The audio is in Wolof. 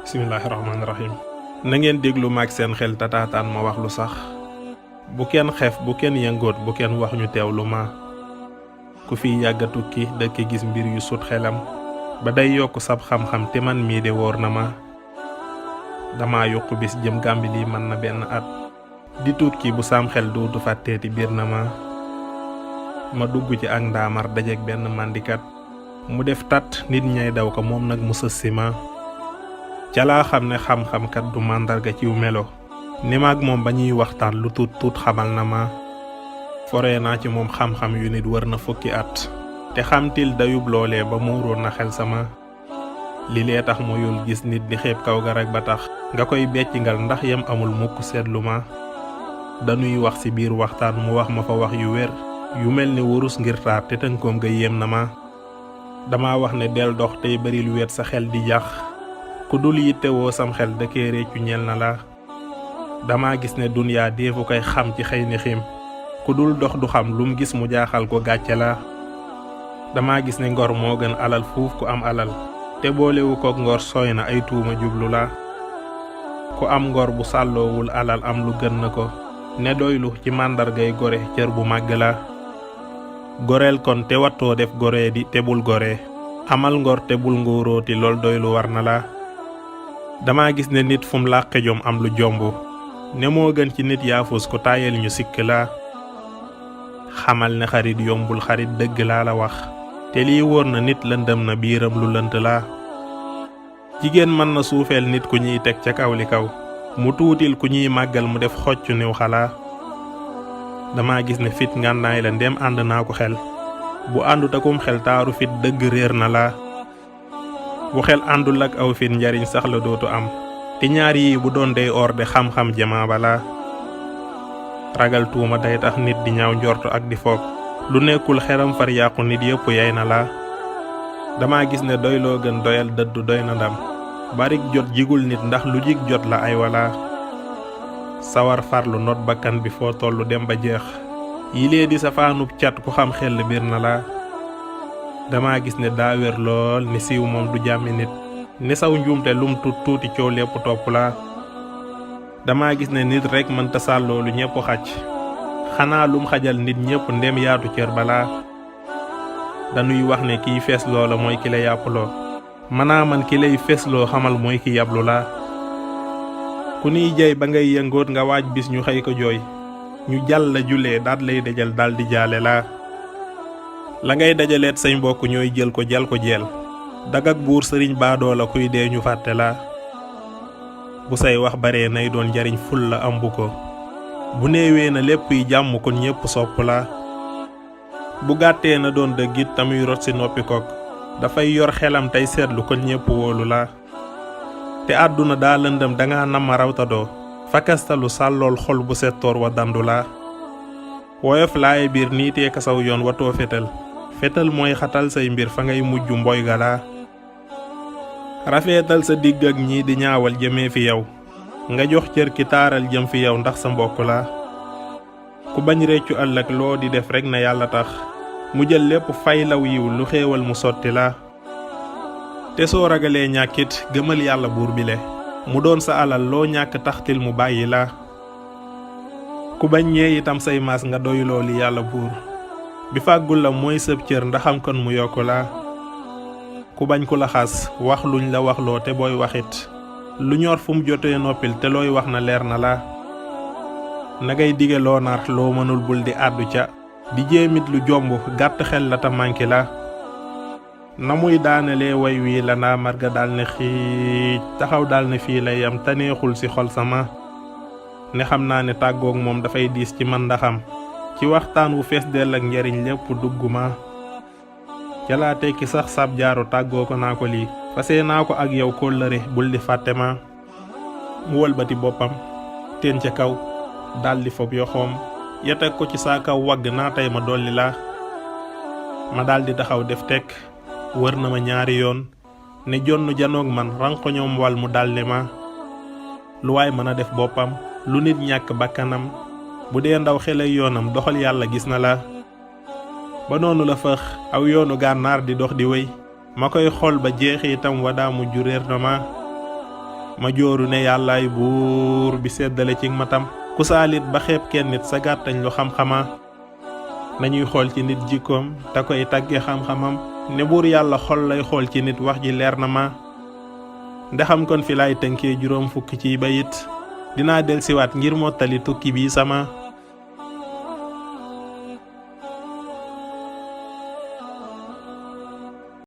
bismillahirrahmanirrahim. Na ngeen déglu maag seen xel tataataan ma wax lu sax bu kenn xef bu kenn yëngoot bu kenn wax ñu teewlu ma ku fi yàgga tukki dëkk gis mbir yu sut xelam ba day yokk sab xam-xam te man mii de wóor na ma dama yokku bis jëm Gàmbi lii man na benn at di tukki bu sam xel dootu fàtteeti biir na ma dugg ci ak ndaamar dajeek benn mandikat mu def tat nit ñay daw ko moom nag mu sës si ma ca laa xam ne xam-xam kat du màndarga ciw melo ni maag moom ba ñuy waxtaan lu tuut xamal na ma foree naa ci moom xam-xam yu nit wër na fukki at te xamtil dayub loolee ba muuroon na xel sama li lee tax mu yul gis nit di xeeb kaw ga rek ba tax nga koy beccingal ndax yam amul mukk seetlu ma dañuy wax ci biir waxtaan mu wax ma fa wax yu wér yu mel ni wurus ngir taar te tënkoom nga yéem na ma dama wax ne del dox tey bari lu wet sa xel di jax ku dul yittewoo sam xel dëkkee réccu ñel na la dama gis ne dunyaa deefu koy xam ci xëy ni xim ku dul dox du xam lum gis mu jaaxal ko gàcce la dama gis ne ngor moo gën alal fuuf ku am alal te boolewu kook ngor sooy na ay tuuma jublu la ku am ngor bu sàlloowul alal am lu gën na ko ne doylu ci màndargay gore cër bu màgg la goreel kon te wattoo def goree di te bul gore amal ngor te bul ngóorooti lool doylu war na la dama gis ne nit fum làqe jom am lu jomb ne moo gën ci nit yaafus ku taayal ñu sikk la xamal ne xarit yombul xarit dëgg laa la wax te lii wóor na nit lëndëm na biiram lu lënt la jigéen mën na suufeel nit ku ñuy teg ca kaw li kaw mu tuutil ku ñuy màggal mu def xoccu niw xalaa dama gis ne fit ngànnaay la ndem ànd naa ko xel bu àndut akum xel taaru fit dëgg réer na la bu xel àndul ak aw fit njariñ sax la dootu am te ñaar yi bu doon dey or de xam-xam jamaa bala ragal tuuma day tax nit di ñaaw njortu ak di foog lu nekkul xeram far yàqu nit yëpp yay na la dama gis ne doyloo gën doyal dëddu doy na ndam barik jot jigul nit ndax lu jig jot la ay wala sawar farlu not bakkan bi foo tollu dem ba jeex yilee di safaanub cat ku xam xel biir na la dama gis ne daa wér lool ni siiw moom du jàmmi nit ni saw njuumte lum tuuti coow lépp topp la dama gis ne nit rek mënta sàlloo lu ñépp xacc xanaa lum xajal nit ñépp ndem yaatu cër balaa dañuy wax ne kiy fees loola mooy ki la yàppuloo manaa man ki lay feesloo xamal mooy ki yablu la ku niy jey ba ngay yëngoot nga waaj bis ñu xëy ko jooy ñu jàll la julee daat lay dajal dal di jaale la ngay dajaleet say mbokk ñooy jël ko jal ko jeel dagak buur sëriñ baadoo la kuy dee ñu fàtte la bu say wax bare nay doon njariñ ful la ambu ko bu néewee na lépp yi jàmm kon ñépp sopp la bu gàttee na doon dëggit tamuy rot ci noppi kook dafay yor xelam tey seetlu kon ñépp wóolu la te àdduna daa lëndëm danga nama rawtadoo fakastalu sàllool xol bu settoor wa dandu la woyof laaye biir niitee kasaw yoon watoo fetal mooy xatal say mbir fa ngay mujj mboy ga la rafeetal sa digg ak ñii di ñaawal jëmee fi yow nga jox cër ki taaral jëm fi yow ndax sa mbokk la ku bañ réccu ëllëg loo di def rekk na yàlla tax mu jël lépp fay law yiw lu xéewal mu sotti la te soo ragalee ñàkkit gëmal yàlla buur bile mu doon sa alal loo ñàkk taxtil mu bàyyi la ku bañ ñee itam say maas nga doyloo li yàlla buur bi fàggul la mooy sëb cër ndaxam kon mu yokku la ku bañ ku la xas wax luñ la waxloo te booy waxit lu ñor fu mu jotee noppil te looy wax na leer na la nagay dige loo nar loo mënul bul di àddu ca di jéemit lu jomb gàtt xel la ta manki la na muy daanelee way wii la naa marga dal ne xiic taxaw dal ne fii lay am taneexul ci xol sama ne xam naa ne tàggoog moom dafay diis ci man ndaxam ci waxtaan wu fees dell ak njariñ lépp dugguma ca laa tekki sax sab jaaru tàggoo ko naa ko lii fase naa ko ak yow kóllëre bul di fàtte ma mu wëlbati boppam teen ca kaw daldi fob yoxoom ya teg ko ci saa kaw wagg naa tey ma dolli la ma daldi taxaw def tekk wër na ma ñaari yoon ne jonn janoog man rankoñoom wal mu daldi ma lu waay mën a def boppam lu nit ñàkk bakkanam bu dee ndaw xelay yoonam doxal yàlla gis na la ba noonu la fëx aw yoonu gànnaar di dox di wéy ma koy xool ba jeexi itam wadaa mujj réer na ma ma jooru ne yàllaay buur bi seddale ci matam ku saalit ba xeeb kenn nit sa gàttañ lu xam-xama nañuy xool ci nit jikkoom te koy tagge xam-xamam ne buur yàlla xol lay xool ci nit wax ji leer na ma ndaxam kon fi laay tënkee juróom fukki ciy bayit dinaa delsiwaat ngir mottali tukki bi sama